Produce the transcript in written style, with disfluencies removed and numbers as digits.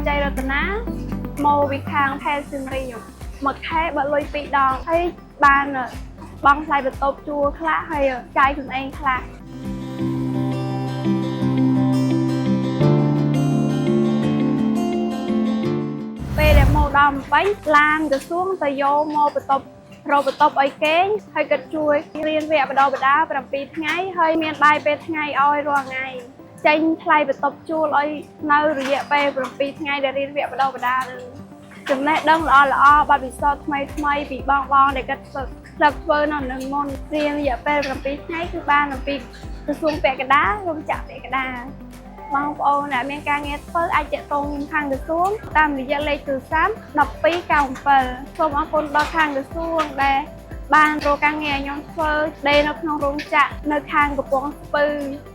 ជ័យរតនាមកពីខាងខេត្តសៀមរាបមួយខែបើលុយ2ដងហើយបានបង់ថ្លៃបន្ទប់ជួលខ្លះហើយចាយខ្លួនឯងខ្លះពេលដែលមកដល់ពេញឡានក្រសួងទៅយកមកបន្ទប់រកបន្ទប់ឲ្យគេងហើយគាត់ជួយរៀនវគ្គបណ្ដុះបណ្ដាល7ថ្ងៃហើយមានបាយពេលថ្ងៃឲ្យរាល់ថ្ងៃចេញថ្លៃបន្ទប់ជួលឲ្យនៅរយៈពេល7ថ្ងៃដែលរៀនវគ្គបណ្ដុះបណ្ដាលហ្នឹងចំណេះដឹងល្អល្អបទពិសោធន៍ថ្មីថ្មីពីបងបងដែលគាត់ធ្លាប់ធ្វើនៅនឹងមុនរៀនរយៈពេល7ថ្ងៃគឺបានអំពីក្រសួងពាក់កណ្ដាលរោងចក្រពាក់កណ្ដាល បងប្អូនដែលមានការងារធ្វើអាចទាក់ទងខាងក្រសួងតាមរយៈលេខទូរស័ព្ទ1297សូមអរគុណដល់ខាងក្រសួងដែលបានរកការងារឲ្យខ្ញុំធ្វើដេរនៅក្នុងរោងចក្រនៅខាងកំពង់ស្ពឺ។